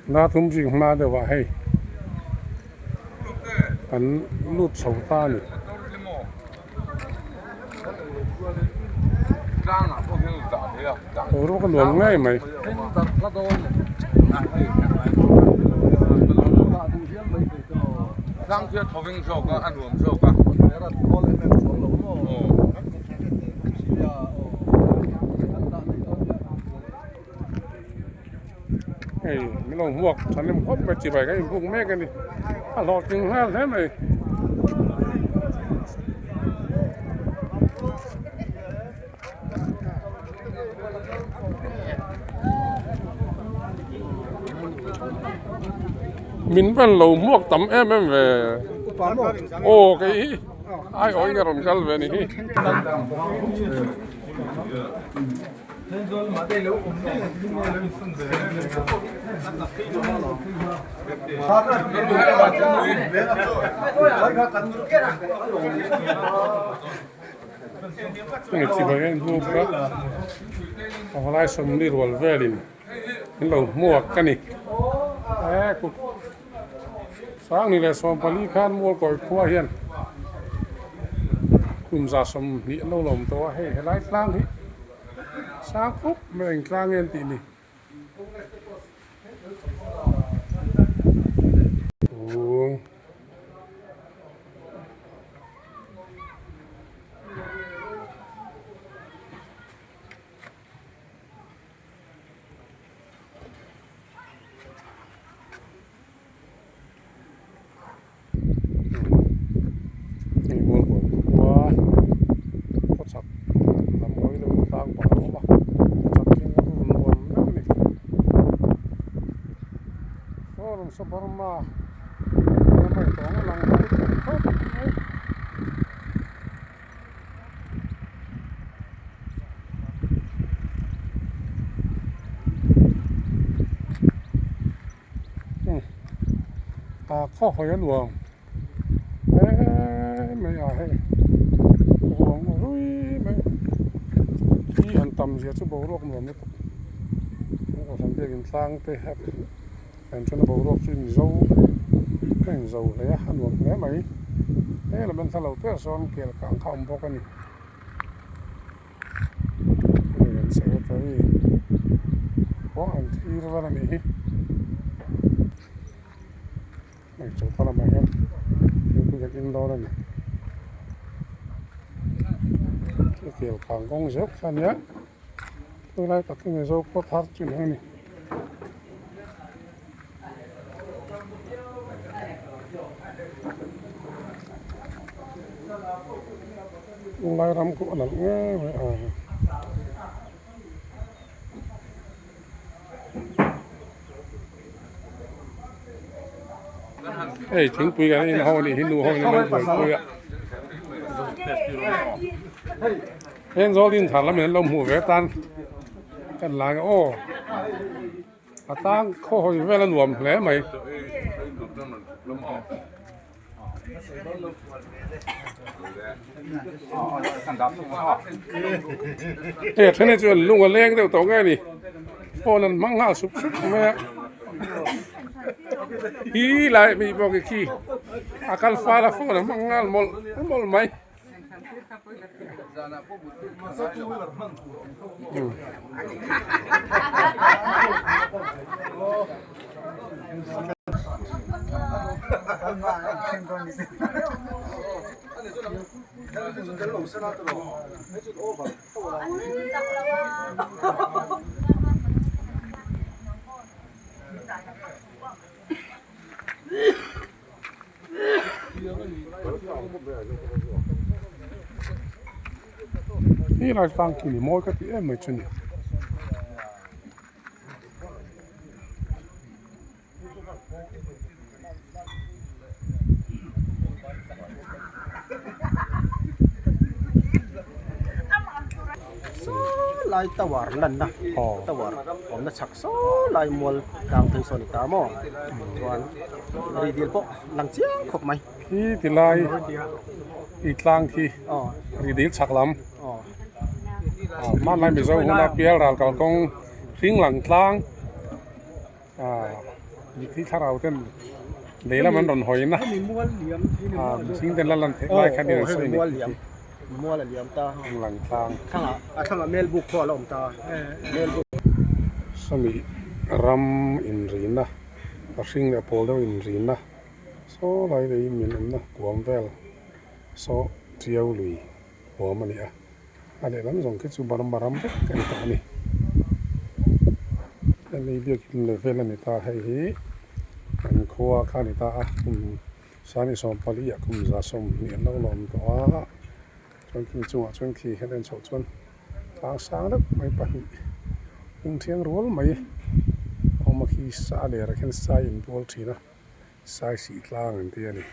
Dar thum zing hma deuh ah hei kan lut chho ta a ni. Boruak a nuam ngei mai. Hei min lo hmuak tha nem khawp mai chibai kan inbuk mek a ni a hlawhtling nghal hle mai. Min van lo hmuak tam em em ve aw kei hi ai awih in a rawn kal ve a ni hi. Heng chibai a inbuk a pavalai sawmli rual velin an lo hmuak a ni he kut sangni leh sawmpali khan mualkawi khua hian kum za sawmhnih an lo lawm tawh a hei helai tlang hi sang khawp mai eng tlang nge an tih ni. Hei mualkawi khua khawchhak lam hawi deuh tlang pakhat a awm a khawchhak thing a rul nuam meuh a ni saw lam saw Burma ram a intawng a lang khawp mai. A khaw hawi a nuam em mai a hei ruang rui mai hi han tam zia chu boruak nuam lutuk kohhran biakin tlang te a an chuan a boruak chu inzo a inzo hle a a nuam hle mai he lam en thla lo te sawn kel kang kha a awm bawk a ni. Hei an secretary pawh an thlir vel a nih hi hei choka lamah hian thingpui kan in dawn a ni kel kang kawng zeuh kha a nia helai tak hi mizo khaw thar chu ni ang a ni. Tunlai ram khu a nalh ngei mai a. Hei thingpui kan in ho anih hi nu ho in an lo buaipui a. Heng zawl din thar lamin an lo hmuh ve atan kan la ang aw. A tlang khaw hawi vel a nuam hle mai. Hei a then hi chuan lung a leng deuh tawh nge ni phone an hmang nghal sup sup mai a hi lai mi pawh khi khi a kal fal a phone a hmang nghal mawlh mawlh mai. He lai tlang khi ni mawi ka ti em mai chu ni. Saw lai tower lanna tower awmna chhak saw lai mual tlang phei saw a ni ta maw chuan ri dil pawh lang chiang khawp mai. Khi ti lai i tlang khi ri dil chhak lam hmanlai Mizo huna pial ral kalkawng hring lang tlang. Mitthi thlarau ten lehlam an rawn hawi na. Ah mihring ten la lan theih lai khan in an sawi ni. Mual a liam ta. Ang lang tlang. Thlangah a thlangah Melbuk pawh a la awm ta. Melbuk. Sawmi ram inrina a hring leh pawl deuh inrina saw lai lei min awmna kuam vel saw Tiau lui huam a ni a. A lehlam zawng khi chu Burma ram vek a ni tawh a ni. Hemi biakin level a ni ta hei hi kan khua kha a ni ta a kum sani 14 ah kum 20 an lo lawm tawh a chuan khimi chungah chuan khi hian a inchhoh chuan tlang sang deuh mai pahnih hming thiang rual mai a awm a khi sa a lerah khian sai inbual thin a sai sih tlang an ti a ni.